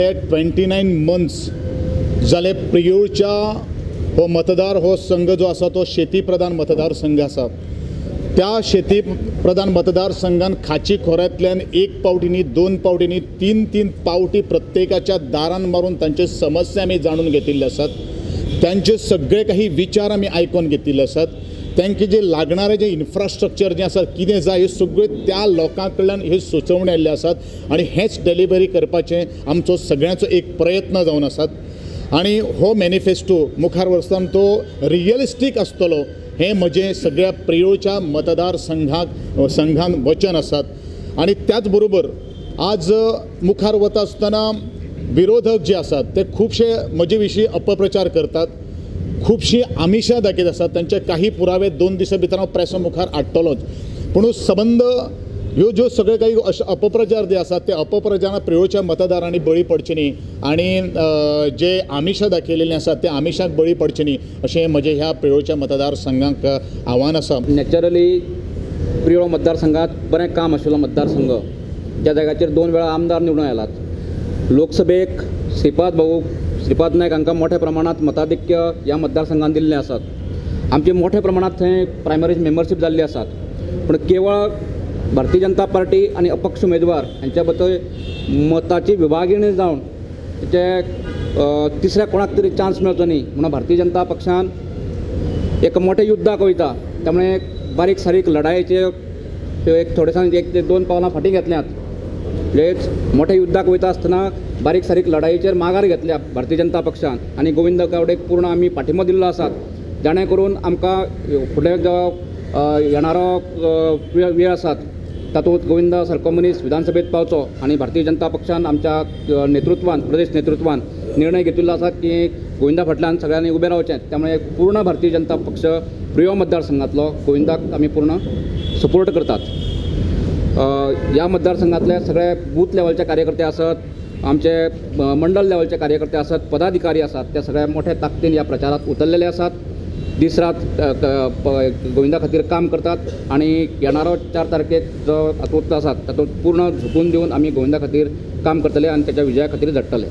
29 months जाले प्रियोळच्या हो मतदार हो संघ जो आसा तो शेती प्रधान मतदारसंघ आसा. त्या शेती प्रधान मतदारसंघान खाची खोऱ्यांतल्यान एक पावटी न्ही, दोन पावटी न्ही, तीन तीन पावटी प्रत्येकाच्या दारान मारून तांच्यो समस्या आमी जाणून घेतिल्ले आसात. तांचे सगळे काही विचार आमी आयकून घेतिल्ले आसात. तांकां जे लागणारें जें इन्फ्रास्ट्रक्चर जें आसा कितें जाय हें सगळें त्या लोकां कडल्यान ह्यो सुचोवण्यो आयिल्ल्यो आसात आनी हेंच डिलिव्हरी करपाचें आमचो सगळ्यांचो एक प्रयत्न जावन आसात. आनी हो मॅनिफेस्टो मुखार वचतना तो रियलिस्टीक आसतलो हें म्हजें सगळ्या प्रियोळच्या मतदारसंघाक संघान वचन आसात. आनी त्याच बरोबर आज मुखार वता आसतना विरोधक जे आसात ते खुबशे म्हजे विशीं अपप्रचार करतात, खुबशीं आमिशां दाखयत आसात. तांचे काही पुरावे 2 दिसां भितर हांव प्रेसा मुखार हाडटलोच. पूण सबंद ह्यो ज्यो सगळे काही अशे अपप्रचार जे आसात ते अपप्रचारां प्रियोळच्या मतदारांनी बळी पडचे न्ही आनी जे आमिशां दाखयलेलीं आसात ते आमिशांक बळी पडचे न्ही अशें म्हजें ह्या प्रियोळच्या मतदारसंघाक आव्हान आसा. नॅचरली प्रियोळ मतदारसंघात बरें काम आशिल्लो मतदारसंघ, ज्या जाग्याचेर 2 वेळा आमदार निवडून आयलात. लोकसभेक श्रीपाद भाऊ श्रीपाद नायक हांकां मोठ्या प्रमाणांत मताधिक्य ह्या मतदारसंघान दिल्लें आसात. आमचे मोठ्या प्रमाणांत थंय प्रायमरी मेंबरशीप जाल्ली आसात. पूण केवळ भारतीय जनता पार्टी आनी अपक्ष उमेदवार हांच्या बद्दल मताची विभागणी जावन तेचे तिसऱ्या कोणाक तरी चान्स मेळचो न्ही म्हणून भारतीय जनता पक्षान एक मोठ्या युद्धाक वयता. त्यामुळे बारीक सारीक लढायेचे एक थोडेसान 1 ते 2 पावलां फाटीं घेतल्यात. म्हणजेच मोठ्या युद्धाक वयता आसतना बारीक सारीक लढायेचेर माघार घेतल्या भारतीय जनता पक्षान आनी गोविंद गावडेक पूर्ण आमी पाठिंबो दिल्लो आसात, जाणे करून आमकां फुडले जो येणारो वेळ आसात तातूंत गोविंदा सारको मनीस विधानसभेत पावचो आनी भारतीय जनता पक्षान आमच्या नेतृत्वान प्रदेश नेतृत्वान निर्णय घेतिल्लो आसा की गोविंदा फाटल्यान सगळ्यांनी उबें रावचें. त्यामुळे पूर्ण भारतीय जनता पक्ष प्रियोळ मतदारसंघातलो गोविंदाक आमी पूर्ण सपोर्ट करतात. ह्या मतदारसंघातले सगळे बूथ लेवलचे कार्यकर्ते आसत, आमचे मंडल लेवलचे कार्यकर्ते आसत, पदाधिकारी आसात, त्या सगळ्या मोठ्या ताकदीन ह्या प्रचारात उतरलेले आसात. दीस रात गोविंदा खातीर काम करतात आनी येणारो 4 तारखेक जो हातूंत आसात तातूंत पूर्ण झुकून दिवन आमी गोविंदा खातीर काम करतले आनी त्याच्या विजया खातीर झडटले.